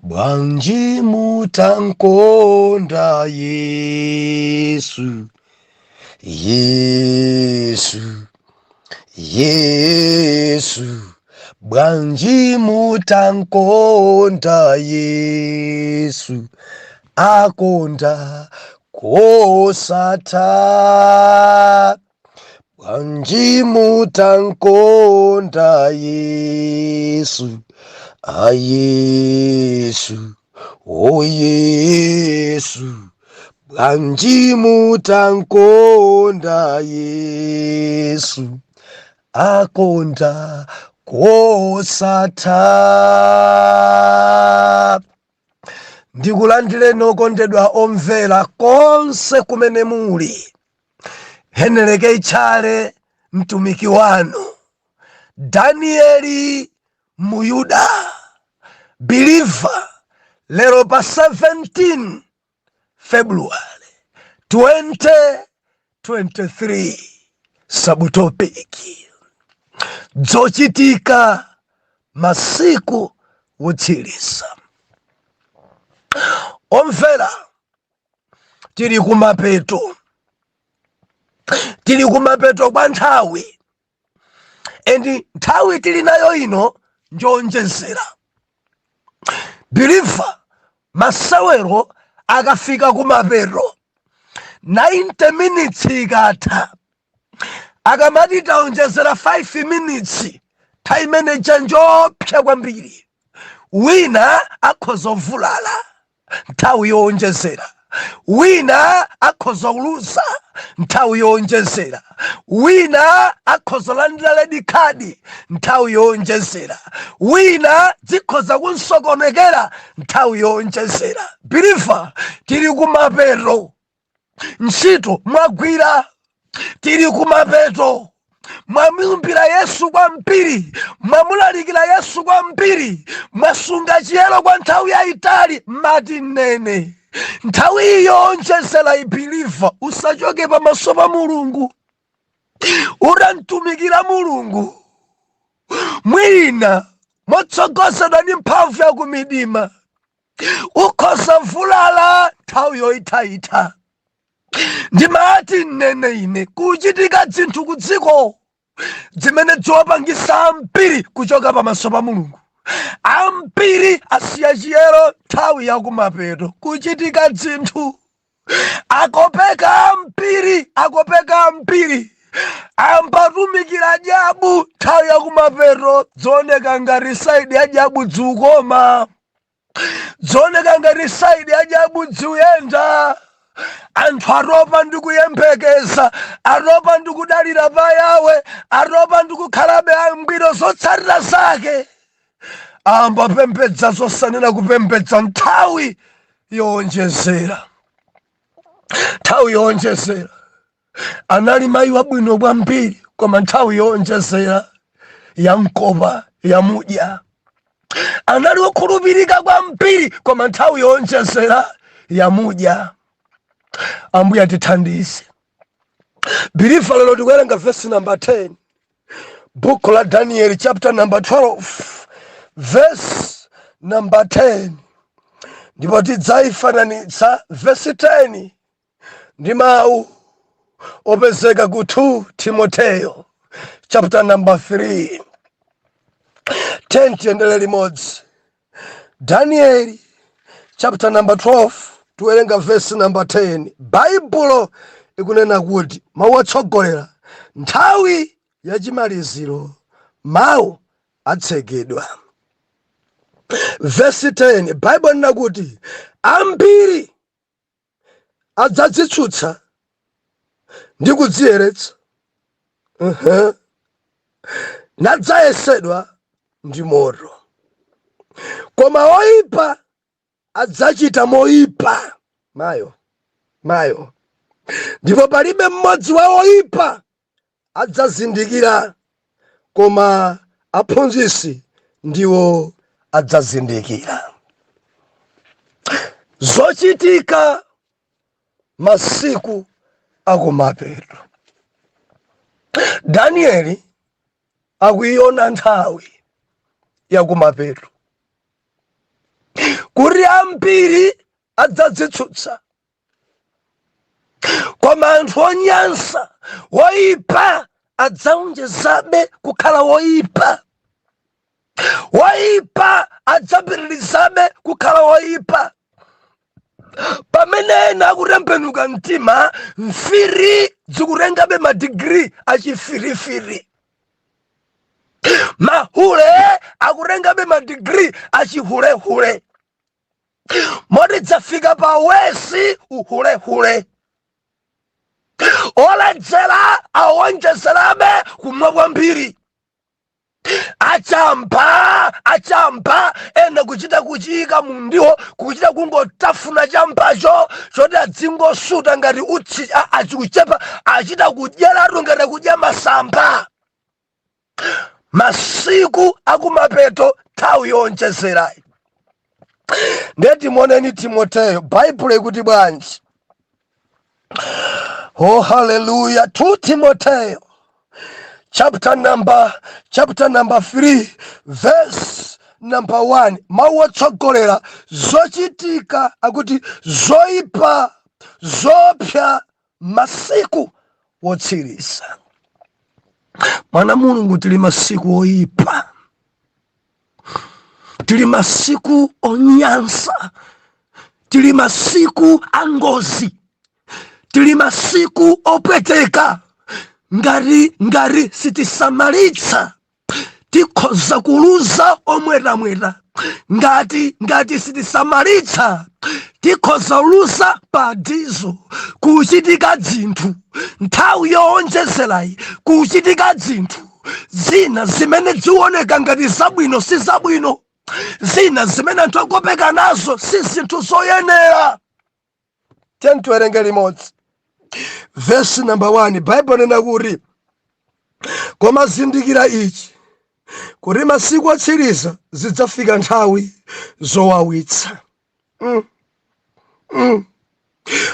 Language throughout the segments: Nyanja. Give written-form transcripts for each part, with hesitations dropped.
Bwanji mutankonda Yesu, Yesu, Yesu. Bwanji mutankonda Yesu, akonda kosatha. Bwanji mutankonda Yesu, a Yesu, o Yesu. Bwanji mutankonda Yesu, akonda kosatha. Ndikulandireni okondedwa omvera konse kumene muli. Heneleke Tchale mtumiki wanu Danieli Muyuda believer lero pa 17 February 2023 subtopic zochitika masiku wotsiriza. Omvera, tili kumapeto, tili kumapeto kwa nthawi, and nthawi tili nayo ino njonjezera. Believer, masewero akafika kumapeto, 90 minutes ikatha, akamati taonjezera 5 minutes, nthawi imeneja njopsa kwambiri. Wina akhoza kuvulala nthawi yowonjezera, wina akhoza kuluza nthawi yowonjezera, wina akhoza landira red card nthawi yowonjezera, wina zikhoza kunsokonekera nthawi yowonjezera. Believer, tili kumapeto, ntchito mwagwira, tili kumapeto. Mwamuimbira Yesu kwambiri, mwamulalikira Yesu kwambiri, mwasunga chiyero kwa nthawi yayitali. Mati nene nthawi yowonjezera, believer, usachoke pamaso pa Mulungu utamtumikira Mulungu, mwina motsogozedwa ndi mphamvu ya kumidima ukhoza vulala nthawi yoyitayitha. Ndimati nene ine kuchitika zinthu ku dziko zimene ziwapangisa ambiri kuchoka pamaso pa Mulungu. Ambiri asiya chiyero nthawi yakumapeto, kuchitika zinthu, akopeka ambiri, akopeka ambiri, ambatumikira jabu nthawi yakumapeto. Zioneka ngati side ya jabu dziukoma, zioneka ngati side ya jabu dziuyenda. Anthu atopa ndi kuyembekeza, atopa ndi kudalira pa Yawe, atopa ndi kukhalabe angwiro. Zotsatira zake ambapembedza zosanena kupembedza nthawi yowonjezera. Nthawi yowonjezera anali mayi wabwino kwambiri, koma nthawi yowonjezera yamkopa, yamudya. Anali wokhulupirika kwambiri, koma nthawi yowonjezera yamudya. Ambuye atithandize. Believer, lero tikuwerenga vesi number 10, buku la Daniel chapter number 12 verse number 10, ndipo tidzayifananitsa vesi 10 ndi mawu opezeka ku 2 Timoteyo chapter number 3. 10, tiyendere limodzi. Daniel chapter number 12, tiwerenga verse number 10. Baibulo ikunena kuti, mawu otsogolera, nthawi yachimaliziro mawu atsekedwa. Verse 10, Baibulo linena kuti ambiri adzadzitsutsa ndi kudziyeretsa, nadzayesedwa ndi moto, koma oyipa adzachita moyipa. Mayo mayo, ndipo palibe mmodzi wa oyipa adzazindikira, koma aphunzitsi ndiwo adzazindikira. Zochitika masiku akumapeto. Danieli akuiona nthawi yakumapeto. Kuti ambiri adzadzitsutsa, koma anthu onyansa, woipa adzaonjezabe kukhala woipa, woipa adzapitirizabe kukhala woipa. Pamene ena akutembenuka mtima, mfiti zikutengabe madigiri achifirifiri, mahule akutengabe madigiri achihulehule, moti dzafika pa worse uhulehule. Oledzera awonjezerabe kumwa kwambiri, achamba achamba ena kuchita kuchiyika mundiwo, kuchita kungotafuna chambacho choti adzingosuta ngati utsi, achikuchepa, achita kudyeratu ngati akudya masamba. Masiku akumapeto, nthawi yowonjezerayi. Ndiye timoneni Timoteyo, Baibulo ikuti bwanji? Oh, haleluya! 2 Timoteyo chapter number 3, verse number 1. Mawu otsogolera zochitika akuti zoyipa zopsa masiku wotsiriza. Mwana Mulungu, tili masiku oyipa, tili masiku onyansa, tili masiku angozi, tili masiku opweteka. Ngati sitisamalitsa, tikhoza kuluza omwetamweta. Ngati sitisamalitsa, tikhoza kuluza paradizo. Kuchitika dzinthu nthawi yowonjezerayi, kuchitika dzinthu zina zimene zioneka ngati zabwino si zabwino, zina zimene anthu akopeka nazo si zinthu zoyenera. Tiyeni tiwerenge limodzi vesi namba 1. Baibulo nena kuti, "Koma zindikira ichi, kuti masiku otsiriza zidzafika nthawi zowawitsa.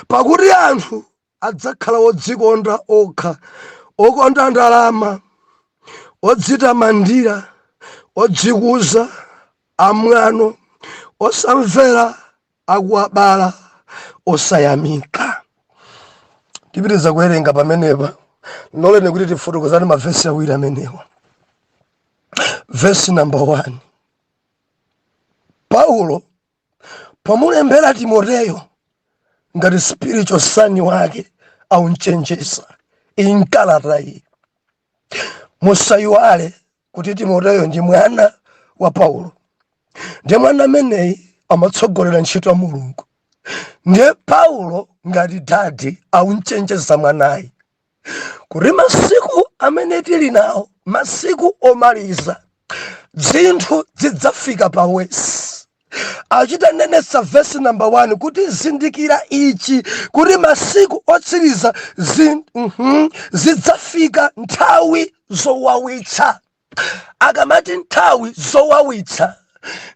Pakuti anthu adzakhala odzikonda okha, okonda ndalama, odzitamandira, odzikuza, amwano, osamvera akuwabala, osayamika." Tipitiriza kuwerenga pamenepa. Loleni kuti tifotokozane mavesi awiri amenewa. Vesi namba 1, Paulo pomulembera Timoteyo ngati spiritual son wake, aunchenjeza iyi nkalata iyi. Musayiwale kuti Timoteyo ndi mwana wa Paulo, ndiye mwana ameneyi amatsogolera ntchito ya Mulungu. Ndiye Paulo ngati daddy aunchenjeza mwanayi kuti masiku amene tili nawo, masiku omaliza, zinthu zidzafika pa worse. Achitanenetsa vesi namba 1 kuti, "Zindikira ichi, kuti masiku otsiriza zidzafika nthawi zowawitsa." Akamati nthawi zowawitsa,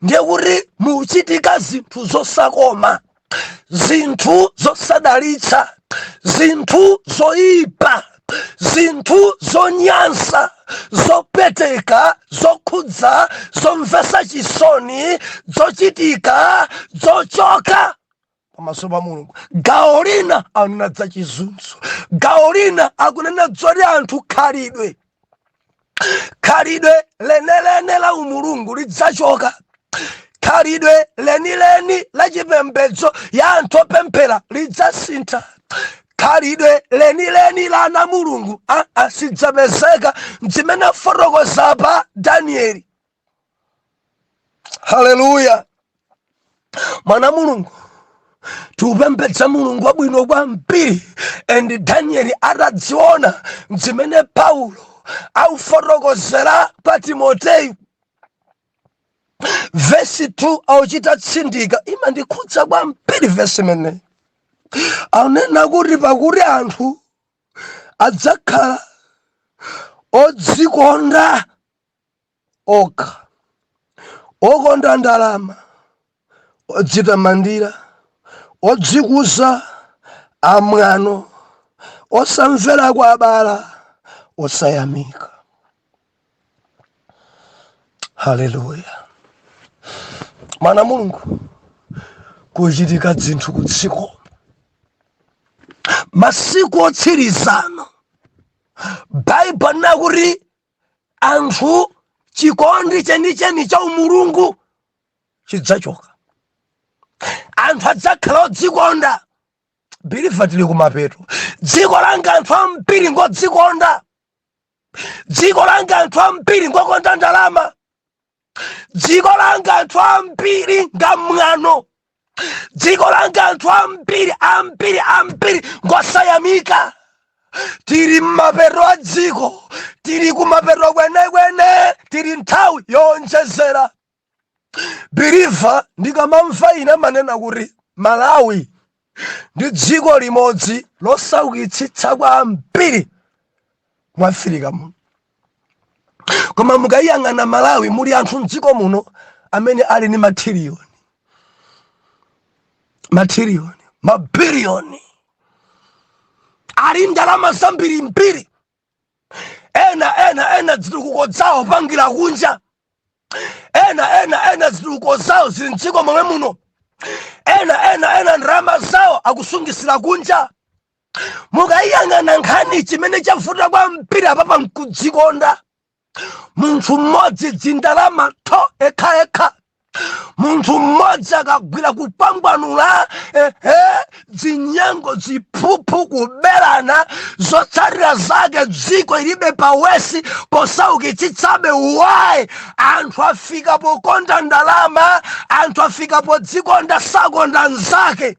ndiye kuti muchitika zinthu zosakoma, zinthu zosadalitsa, zinthu zoyipa, zinthu zonyansa, zopweteka, zokhudza, zomvetsa chisoni, zochitika zochoka pamaso pa Mulungu. Gawo lina akunena za chizunzo, gawo lina akunena zoti anthu khalidwe lenelene la umulungu lidzachoka, khalidwe lenileni la chipembedzo ya anthu opemphera lidzasintha, khalidwe lenileni la ana Mulungu sidzapezeka, zimene fotokoza pa Danieli. Haleluya! Mwana Mulungu, tiupembedza Mulungu wabwino kwambiri. And Danieli atadziona zimene Paulo aufotokozera kwa Timoteyu, vesi 2 auchita tsindika, imandikhudza kwambiri vesi imeneyi. Aunena kuti, "Pakuti anthu adzakhala odzikonda okha, okonda ndalama, odzitamandira, odzikuza, amwano, osamvera kwa abala, osayamika." Haleluya! Mwana Mulungu, Kuchitika dzinthu kudziko masiku otsirizano. Baibulo nakuti anthu chikondi chenicheni cha umulungu chidzachoka, anthu adzakhala odzikonda. Believer, tili kumapeto. Dziko langa anthu ambiri ngodzikonda. Dziko langa anthu ambiri ngokonda ndalama. Dziko langa anthu ambiri ngamwano. Dziko langa anthu ambiri, ambiri, ambiri ngosayamika. Tili mmapeto a dziko, tili kumapeto kwenekwene, tili nthawi yowonjezera. Believer, ndikamamva ine manena kuti Malawi ndi dziko limodzi losaukitsitsa kwambiri mu Afirika muno, koma mukayiyang'ana Malawi, muli anthu mdziko muno amene ali ndi mathiriyoni, mathiriyoni, mabiliyoni, ali ndalama zambirimbiri. Ena, ena, ena zitukuko zawo pangira kunja, ena, ena, ena zitukuko zawo zili mdziko momwe muno, ena, ena, ena ndalama zawo akusungisira kunja. Mukayiyang'ana nkhani, chimene chavuta kwambiri apapa nkudzikonda. Munthu mmodzi dzindalama tho ekhaekha, munthu mmodzi akagwira kupangwanula, ehe, dzinyengo, ziphuphu, kuberana, zotsatira zake dziko ilibe pawesi posaukitsitsabe. Why? Anthu afika pokonda ndalama, anthu afika podzikonda, sakonda nzake,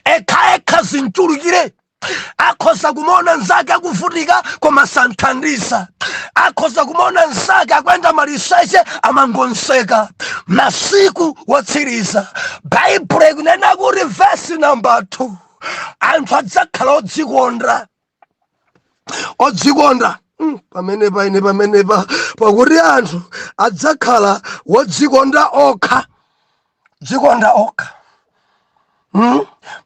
ekhaekha zinchulukire. Akhoza kumaona nzake akuvutika koma santhandiza, akhoza kumaona nzake akuyenda maliseche, amangonseka. Masiku wotsiriza, Baibulo ikunena kuti, vesi namba 2, anthu adzakhala odzikonda, odzikonda. Pamenepa ine pamenepa pakuti anthu adzakhala wodzikonda okha, dzikonda okha.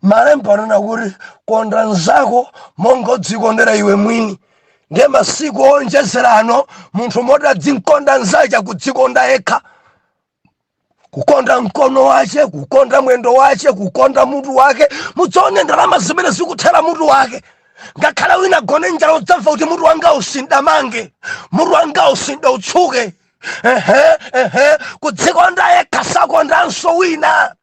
Malemba anena kuti konda nzako monga udzikondera iwe mwini. Ndiye masiku owonjezerano, munthu moti adzinkonda nzake, akudzikonda yekha, kukonda mkono wace, kukonda mwendo wace, kukonda mutu wake. Mudzaone ndalama zimene zikuthera mutu wake. Ngakhale wina gone njala, udzamva kuti mutu wanga usindamange, mutu wanga usinda utsuke. Ehe, ehe, kudzikonda yekha, sakondanso wina.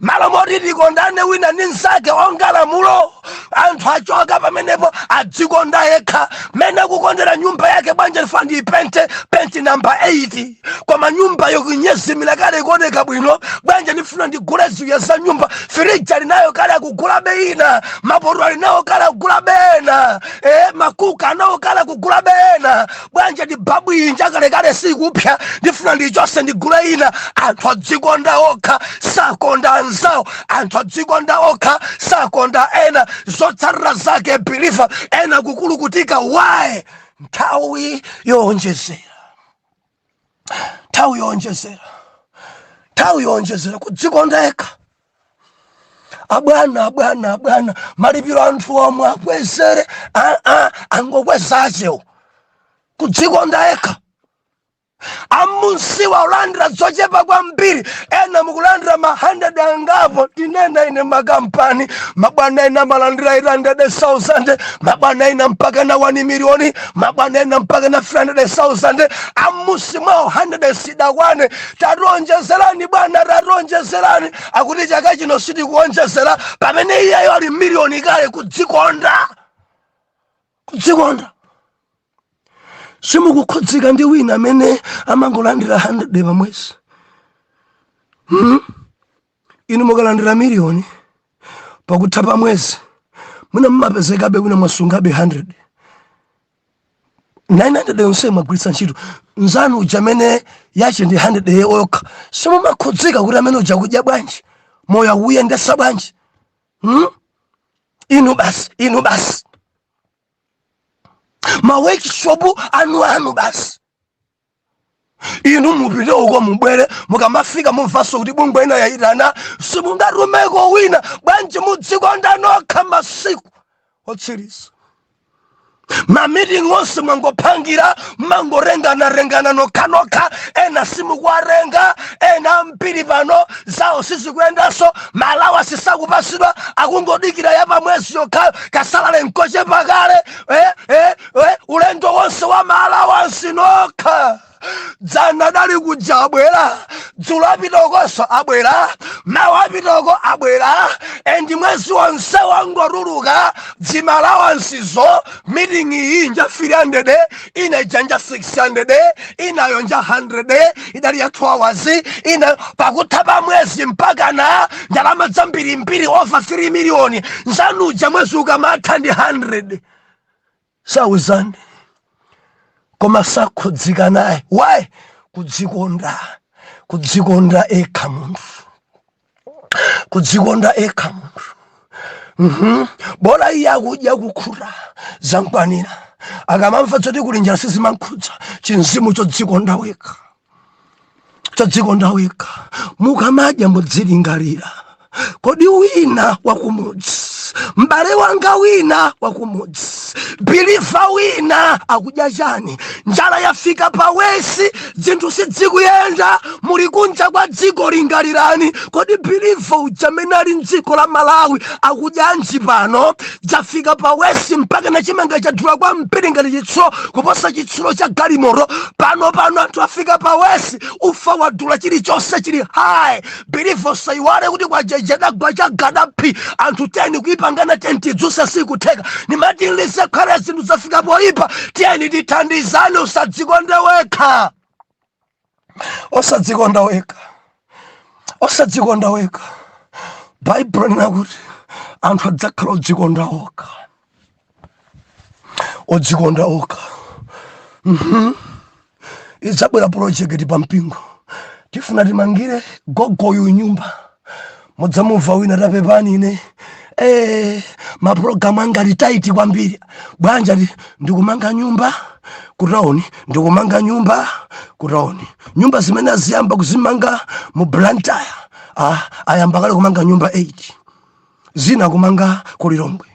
Malo moti tikondane wina ndi mnzake onga lamulo, anthu achoka pamenepo, adzikonda yekha. Mene kukondera nyumba yake, bwanja lifa ndiyipente penti namba 8, koma nyumba yokunyezimira kale ikuoneka bwino. Bwanja ndifuna ndigule ziwiya za nyumba, firiji ali nayo kale, akugulabe ina, mapoto ali nawo kale, akugulabe ena, makuka anawo kale, akugulabe ena. Bwanja ndi babu inja kalekale sikupya, ndifuna ndichose ndigule ina. Anthu adzikonda okha, sakonda anzawo. Anthu adzikonda okha, sakonda ena. Zotsatira zake, believer, ena kukulukutika. Why? Nthawi yowonjezera, nthawi yowonjezera, nthawi yowonjezera, kudzikonda yekha. Abwana, abwana, abwana, malipiro anthu omwe akwezere, aa, angokweza achewo. Kudzikonda yekha. Amunsiwa ulandira zochepa kwambiri, ena mukulandira ma 100 angapo. Tinena ine makampani, mabwana ena amalandira 800,000, mabwana ena mpaka na 1 miliyoni, mabwana ena mpaka na 300,000. Amusi mwawo 100 sidakwane. Tationjezerani bwana, tationjezerani. Akuti chaka chino sitikuonjezera, pamene iyeyo ali miliyoni kale. Kudzikonda, kudzikonda. Simukukhudzika ndi wina amene amangolandira 100 pamwezi, Inu mukalandira miliyoni, pakutha pa mwezi mwina mumapezekabe wina mwasungabe 100, 900 yonse mwagwiritsa ntchito. Nzanu uja amene yache ndi 100 yokha, simumakhudzika kuti amene uja kudya bwanji, moyo akuyendesa bwanji, Inu basi, inu basi, ma workshop anu anu basi. Inu mupite uko, mubwere, mukamafika mumvanso kuti bungwe ina yayitana, simungatumeko wina. Bwanji? Mudzikonda nokha. Masiku otsiriza. Ma meeting onse mwangophangira, mmangorenganarengana nokhanokha. Ena simukuwarenga, ena ambiri pano zawo sizikuyendanso, ma allowance sakupasidwa, akungodikira ya pamwezi yokhayo, ka salary nkochepa kale. Ulendo wonse wa ma allowance nokha. Dzana dali kuja abwera, dzulo apitokonso abwera, mawa apitoko abwera, and mwezi wonse wangotuluka dzima allowancezo. Meeting iyi nja 300, ina ija nja 600, inayo nja 100, idali ya 2 hours ina. Pakutha pa mwezi mpaka na ndalama zambirimbiri, over 3 miliyoni. Nzanuja mwezi ukamatha ndi 100 thousand, koma sakhudzika naye. Why? Kudzikonda, kudzikonda ekha munthu, kudzikonda ekha munthu. Bola iye akudya, kukhuta, zankwanira. Akamamva zoti kuli njala, sizimankhudza. Chinzimu chodzikonda wekha, chodzikonda wekha. Mukamadya mudzilingalira, kodi wina wakumudzi, m'bale wanga wina wakumudzi, believer wina akudya chani? Njala yafika pa worse, zinthu sidzikuyenda, muli kunja kwa dziko. Lingalirani, kodi believer uja amene ali mdziko la Malawi akudyanji pano? Dzafika pa worse, mpaka na chimanga chadula kwambiri ngati chitsulo, kuposa chitsulo cha galimoto. Pano pano anthu afika pa worse, ufa wadula, chilichonse chili high. Believer, usaiwale kuti kwajejeda chagadaphi, anthu 10 kuipangana tenti dzuse sikutheka. Nimati lisekhale, zinthu zafika poipa, tiyeni tithandizane. Usadzikonde wekha, osadzikonda wekha, osadzikonda wekha. Baibulo linakuti anthu adzakhala odzikonda okha, odzikonda okha. Idzabwera project pa mpingo, tifuna timangire gogoyu nyumba. Mudzamumva wina, "Tapepani, ine mapulogalamu anga ali tight kwambiri. Bwanja ndikumanga nyumba kutaoni, ndikumanga nyumba kutaoni." Nyumba zimene aziyamba kuzimanga mu Blantyre, ayamba kale kumanga nyumba 8, zina kumanga ku Lilongwe,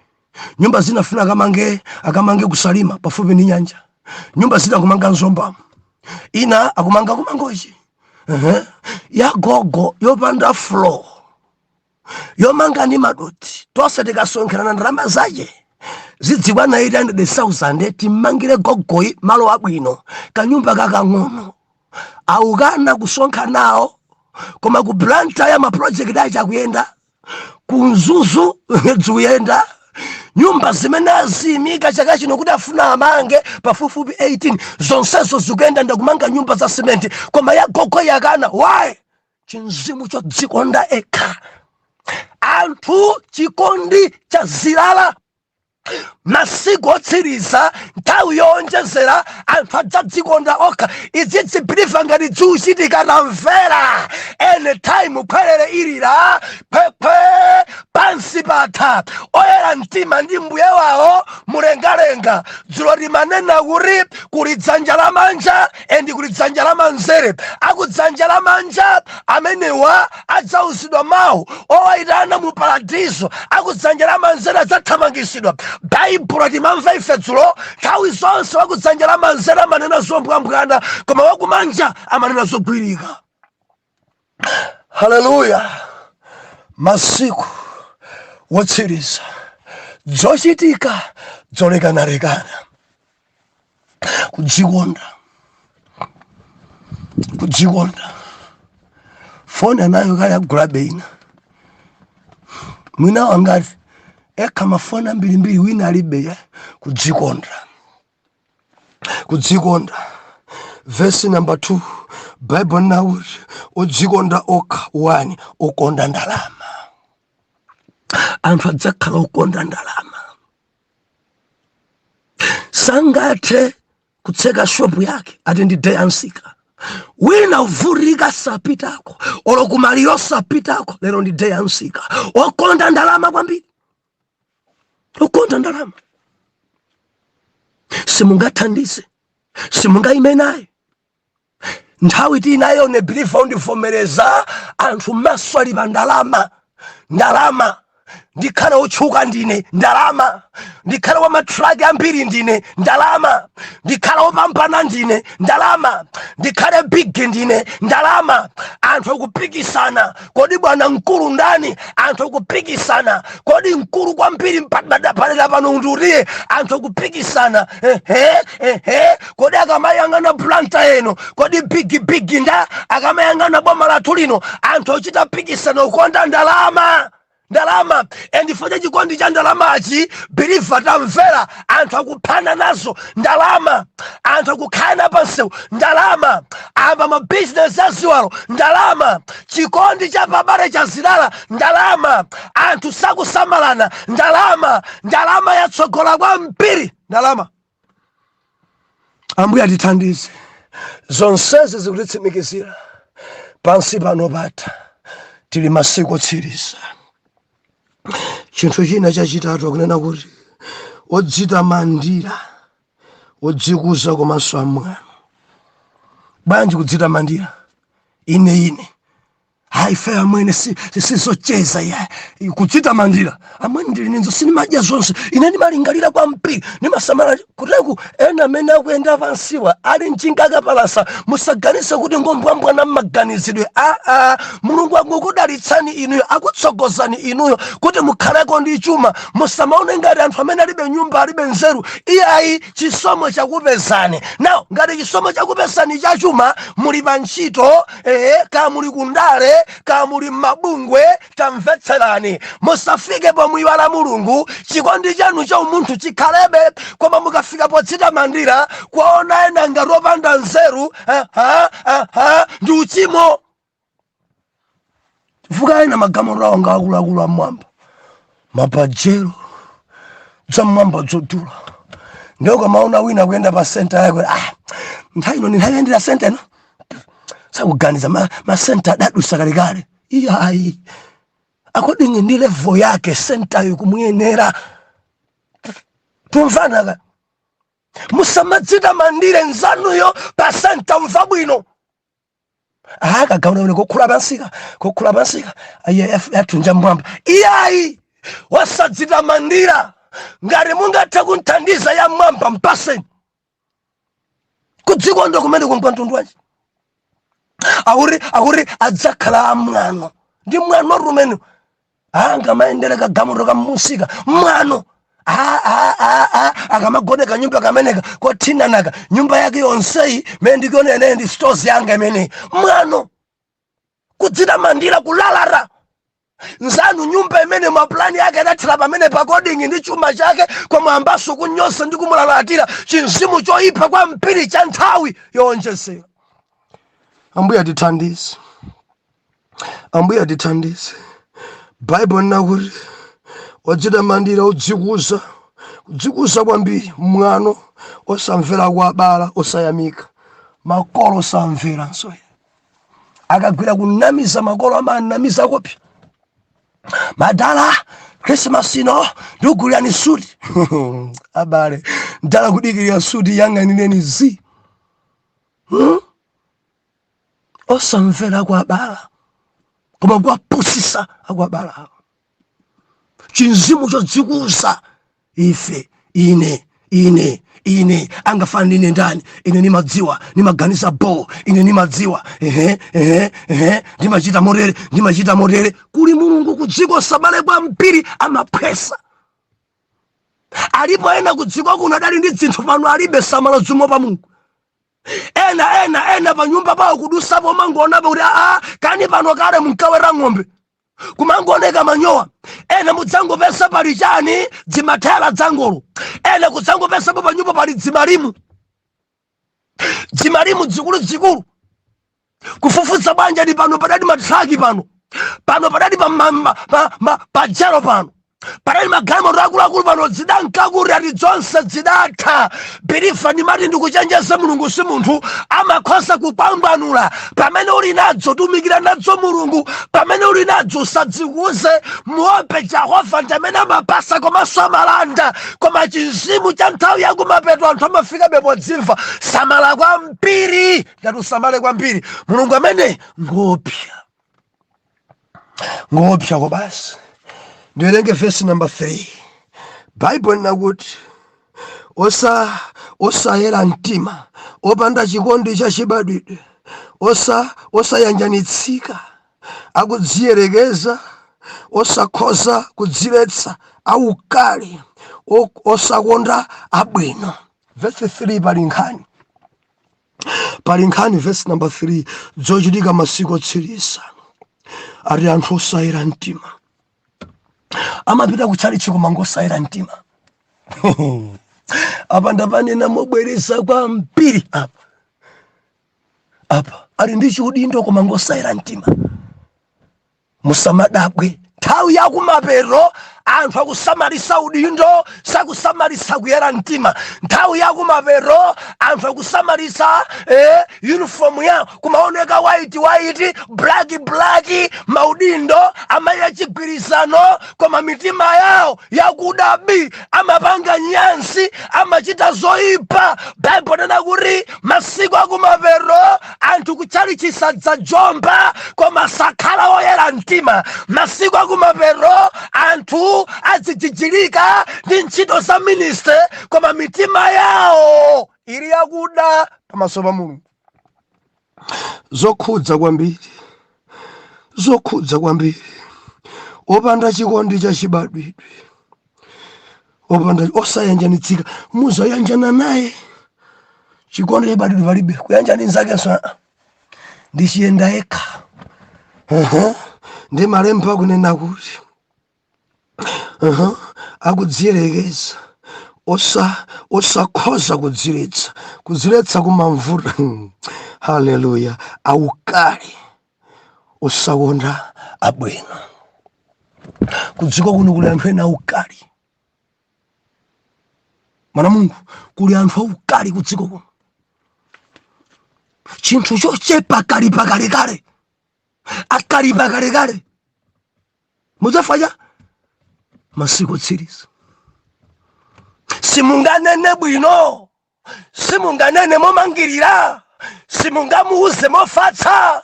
nyumba zina funa akamange kuSalima pafupi ndi nyanja, nyumba zina kumanga Mzombamo, ina akumanga kuMangochi. Ya gogo yopanda floor, yomanga ndi madoti. Tonse tikasonkherana ndalama zache zidzikwana 800,000, timmangire gogoyi malo abwino, kanyumba kakang'ono. Aukana kusonkha nawo, koma ku Blantyre ma project achi akuyenda, ku Mzuzu zikuyenda. Nyumba zimene aziyimika chaka chino kuti afuna amange pafupifupi 18, zonsezo zikuyenda, ndakumanga nyumba za simenti, koma ya gogo yakana. Why? Chinzimu chodzikonda ekha. Anthu chikondi chazilala. Masiku otsiriza, nthawi yowonjezera, anthu adzadzikonda okha. Idzidzi believer ngati dziuchitika, tamvera, anytime khwerere ilira phephe, pansi patha. Oyera mtima ndi mbuye wawo mulengalenga. Dzulo limanena kuti kuli dzanja lamanja and kuli dzanja lamanzere. Akudzanja lamanja amenewa adzauzidwa mawu owayitana mu paradiso, akudzanja lamanzere adzathamangisidwa. Baibulo timamva ife dzulo, nthawi zonse wakudzanja lamanzere amanena zombwambwana, koma wakumanja amanena zogwirika. Haleluya! Masiku wotsiriza, zochitika zolekanalekana, kudzikonda, kudzikonda. Foni anayo kale, agula beina. Mwina wangati ekha mafoni ambirimbiri, wina alibe ya. Kudzikonda, kudzikonda. Vesi number 2, Bible nakuti udzikonda okha. 1, ukonda ndalama. Anthu adzakhala ukonda ndalama, sangathe kutseka shopu yake ati ndi day ansika. Wina uvurika sapitako, olo kumaliro sapitako, lero ndi day ansika. Okonda ndalama kwambiri, okonda ndalama. Simungathandize, simungayime naye. Nthawi tinayo ne believer, undivomereza, anthu maso ali pa ndalama, ndalama. Ndikhala otchuka ndine, ndalama. Ndikhala wa matraki ambiri ndine, ndalama. Ndikhala wopambana ndine, ndalama. Ndikhale big ndine, ndalama. Anthu akupikisana, kodi bwana mkulu ndani? Anthu akupikisana, kodi mkulu kwambiri padera pano ndiutiye? Anthu akupikisana, ehe ehe, kodi akamayang'ana Blantyre eno, kodi big big nda? Akamayang'ana boma lathu lino, anthu ochita pikisana ukonda ndalama, ndalama. And chifukwa cha chikondi cha ndalamachi, believer, tamvera, anthu akuphana nazo ndalama, anthu akukhala pansewu ndalama, amba mabizinesi aziwalo ndalama, chikondi cha pabale chazilala ndalama, anthu sakusamalana ndalama. Ndalama yatsogola kwambiri, ndalama. Ambuye atithandize. Zonsezi zikutitsimikizira pansi pano patha, tili masiku otsiriza. Chinthu china chachitatu akunena kuti odzitamandira, odzikuza komanso amwano. Bwanji kudzitamandira? Ine, ine, hayi, ife amwene sizocheza ya kudzitamandira. Amwene, ndili ninzo, sindimadya zonse ine, ndimalingalira kwambiri, ndimasamala kuteku. Ena amene akuyenda pansiwa ali mjinga akapalasa. Musaganize kuti ngombwambwana mmaganizidwe. Aa, Mulungu akukudalitsani inuyo, akutsogozani inuyo kuti mukhaleko ndi chuma. Musamaone ngati anthu amene alibe nyumba alibe nzeru. Iyayi, chisomo chakupezani. Now ngati chisomo chakupezani cha chuma, muli pa ntchito, ka muli kundale, ka muli m'mabungwe, tamvetserani, musafike pomwiwala Mulungu. Chikondi chanu cha umunthu chikhalebe, koma mukafika podzitamandira, kwaona ena ngati opanda nzeru, aha, aha, ndi uchimo, chifukwa ena magalimoto awo nga akuluakulu amwamba, mapajero zamwamba zodula. Ndiyo kamaona wina kuyenda pa Sienta yake, ah, nthawi ino ni nthawi yoyendera Sienta ino, sakuganiza ma Sienta adadusa kalekale. Iyayi, according ndi level yake, Sientayo kumuyenera. Tumvana ka? Musamadzitamandire nzanuyo pa Sienta. Mva bwino, akagaona kokhula pansika, kokhula pansika yathunja mwamba. Iyayi, wasadzitamandira. Ngati mungathe kunthandiza ya mwamba, mpaseni. Kudzikonda kumene kumpantundu wanji? Akuti adzakhala amwano. Ndi mwano rumene angamayendere kagamoto kamusika, mwano. Akamagone kanyumba kameneka kothinanaka, nyumba yake yonseyi mene ndikuona ineyi ndi stores yanga imeneyi. Mwano, kudzitamandira, kulalara nzanu nyumba imene mapulani yake adathira pamene according ndi chuma chake, koma ambaso kunyoza ndi kumulalatira. Chinzimu choyipa kwambiri cha nthawi yowonjezera. Ambuye atithandize, Ambuye atithandize. Baibulo linakuti odzitamandira, odzikuza, kudzikuza kwambiri, mwano, osamvera kwa abala, osayamika makolo, osamveranso. Akagwira kunamiza makolo, amanamiza kopya. Madala, Christmas ino ndikugulirani suti. Abale, ndala kudikirira suti yang'anireni zi, Osamvera kwa abala, koma kuwapusisa akuabala. Chinzimu chodzikuza, ife, ine, ine, ine, angafana ndine ndani? Ine nimadziwa, nimaganiza bo, ine nimadziwa, ehe ehe ehe, ndimachita motere, ndimachita motere. Kuli Mulungu kudziko, sabale kwambiri, amaphwesa. Alipo ena kudziko kuno adali ndi dzinthu, pano alibe. Samala dzumo pa Mulungu. Ena ena ena pa nyumba pawo kudusapo mangonapo kuti aa, kani pano kale munkaweta ng'ombe, kumangooneka manyowa. Ena mudzangopesa pali chani, dzimathela dzangolo. Ena kudzangopesapo pa nyumba pali dzimalimu, dzimalimu dzikulu dzikulu. Kufufuza bwanja ndi pano padali matraki, pano pano padali pa pajero, pano padali magalimoto akuluakulu, pano zidankakuti ati zonse zidatha. Believer, ndimati ndikuchenjeza, Mulungu si munthu, amakhoza kupambanula. Pamene uli nadzo, tumikira nadzo Mulungu. Pamene uli nadzo, usadzikuze, muope Jehova, ndi amene amapasa komanso amalanda. Koma chinzimu cha nthawi yakumapeto, anthu amafikabe podzimva. Samala kwambiri, ngati usamale kwambiri. Mulungu amene ngopya, ngopya kobasi. Ndiwerenge verse number 3. Baibulo linakuti osayera mtima, opanda chikondi chachibadwidwe, osayanjanitsika, akudziyerekeza, osakhoza kudziletsa, aukali, osakonda abwino. Verse 3 pali nkhani, pali nkhani. Verse number 3, zochitika masiku otsiriza, ati anthu osayera mtima amapita kutchalitchi koma ngosayera mtima. Apa ndapanena mobwereza kwambiri apa. Apa ali ndi chiudindo koma ngosayera mtima. Musamadabwe, nthawi yakumapeto anthu akusamalisa udindo, sakusamalisa kuyera mtima. Nthawi yakumapeto anthu akusamalisa uniform yawo kumaoneka white white, black black, maudindo, amayi achigwirizano, koma mitima yawo yakudabi, amapanga nyansi, amachita zoyipa. Baibulo nena kuti masiku akumapeto anthu kutchalitchi sadzajomba koma sakhala oyera mtima. Masiku akumapeto anthu azijijilika ndi ntchito za ministry koma mitima yawo ili yakuda pamaso pa Mulungu. Zokhudza kwambiri, zokhudza kwambiri. Opanda chikondi chachibadwidwe, opanda, osayanjanitsika. Muzayanjana naye, chikondi chachibadwidwe palibe. Kuyanjana nzakenso ndi chiyenda yekha. Ndi malemba akunena kuti akudziyerekeza, osakhoza kudziletsa, kudziletsa kumamvuta. Haleluya! Aukali, osakonda abwino. Kudziko kuno kuli anthu ena aukali. Mwana Mulungu, kuli anthu aukali kudziko kuno. Chinthu chochepa kalipa kalekale, akalipa kalekale. Mudzafa masiku otsiriza simunganene bwino, simunganene momangirira, simungamuuze mofatsa.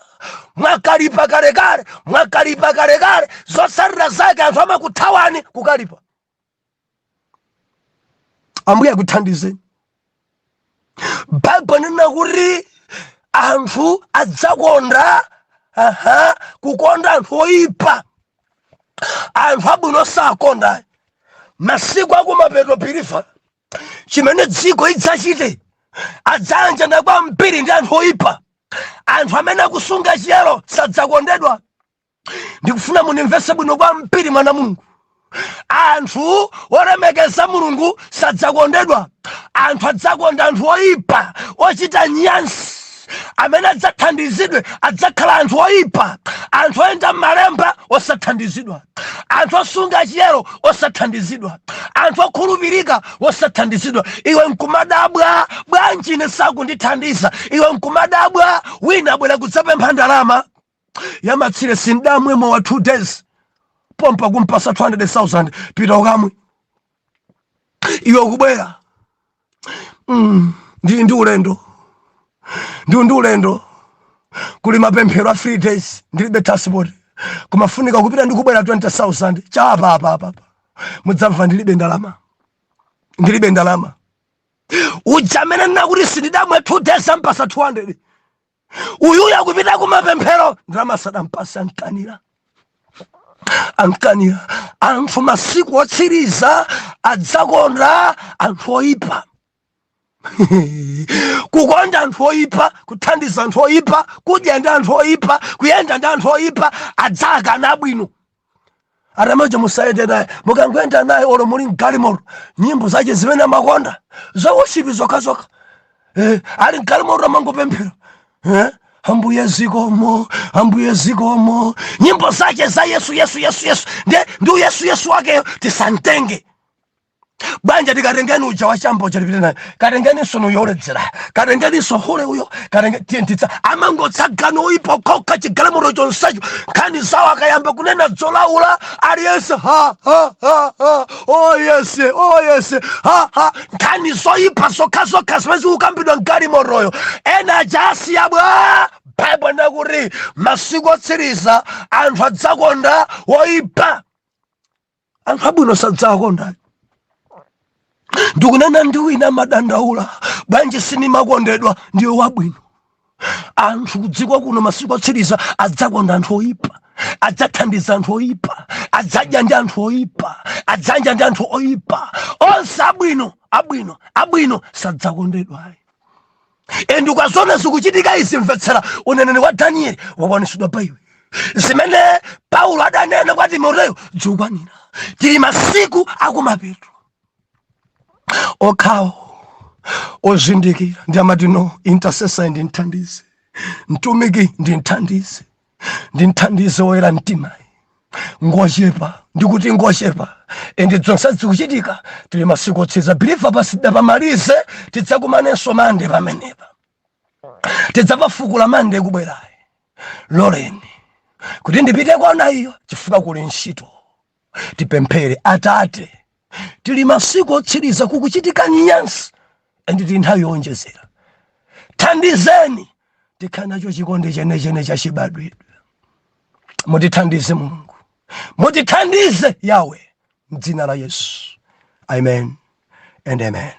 Mwakalipa kalekale, mwakalipa kalekale. Zotsatira zake anthu amakuthawani kukalipa. Ambuye akuthandizeni. Baibulo nena kuti anthu adzakonda, kukonda anthu oyipa, anthu abwino sakonda. Masiku akumapeto, believer, chimene dziko idzachite, adzayanjana kwambiri ndi anthu oyipa. Anthu amene akusunga chiyero sadzakondedwa. Ndikufuna munimvese bwino kwambiri, mwana Mulungu. Anthu olemekeza Mulungu sadzakondedwa. Anthu adzakonda anthu oyipa, ochita nyansi. Amene adzathandizidwe adzakhala anthu oyipa. Anthu oyenda m'malemba osathandizidwa, anthu osunga chiyero osathandizidwa, anthu okhulupirika osathandizidwa. Iwe nkumadabwa, bwanji ine sakundithandiza? Iwe nkumadabwa, wina abwera kudzapempha ndalama yamatsire, sindamwe mowa 2 days, pompa kumpasa 200,000, pita ukamwe. Iwe ukubwera, ndi ulendo, ndi ulendo, kuli mapemphero a 3 days, ndilibe transport, kumafunika kupita ndi kubwera 20,000 chapa apa apa apa. Mudzamva, ndilibe ndalama, ndilibe ndalama. Uja amene nakuti sindidamwe 2 days ampasa 200, uyuyu akupita kumapemphero, ndalama sadampasa, ankanira, ankanira. Anthu masiku otsiriza adzakonda anthu oyipa, kukonda anthu oyipa, kuthandiza anthu oyipa, kudya ndi anthu oyipa, kuyenda ndi anthu oyipa. Adzakana abwino. Atamaja musayende naye, mukangoyenda naye, olo muli mgalimoto, nyimbo zache zimene amakonda za worship zokhazokha, ali mgalimoto amangopemphera, Ambuye zikomo, Ambuye zikomo, nyimbo zache za Yesu, Yesu, Yesu, Yesu. Ndi Yesu, Yesu wakeyo tisantenge. Banja tikatengeni uja wachamba uja tipite naye, katengeninso uyo oledzera, katengeninso hule uyo, katenge tiyentitsa. Amangotsagana oyipa okhaokha chigalimoto chonsecho. Nkhani zawo akayamba kunena zolaula, aliyense ha ha ha ha, oh yes, oh yes, ha ha. Nkhani zoyipa zokhazokha zimene zikukambidwa mgalimotoyo, ena aja asiya bwa. Baibulo nakuti masiku otsiriza anthu adzakonda woyipa. Anthu abwino sadzakonda. Ndikunena ndi wina amadandaula, bwanji sinimakondedwa? Ndiwe wabwino. Anthu kudziko kuno masiku otsiriza adzakonda anthu oyipa, adzathandiza anthu oyipa, adzadya ndi anthu oyipa, adzanja ndi anthu oyipa. Onse abwino, abwino, abwino sadzakondedwa ayi. And ukazona zikuchitika izi, mvetsera, uneneri wa Danieli wakwanisidwa pa iwe. Zimene Paulo adanena kwa Timoteyo zikukwanira. Tili masiku akumapeto. Okhawo ozindikira ndi amati, "No, intercessor ndimthandize, mtumiki ndimthandize, ndimthandize woyera mtimayi." Ngochepa, ndikuti ngochepa. And zonse zikuchitika, tili masiku otsiriza. Believer, pasidapamalize. Tidzakumanenso Mande pamenepa, tidzapafukula Mande kubwerayi. Loleni kuti ndipite kona iyo chifukwa kuli ntchito. Tipemphere. Atate, tili masiku otsiriza, kukuchitika nyansi, and tili nthawi yowonjezera. Thandizeni tikhale nacho chikondi chenechene chachibadwidwe. Mutithandize Mulungu, mutithandize Yawe, mdzina la Yesu, amen and amen.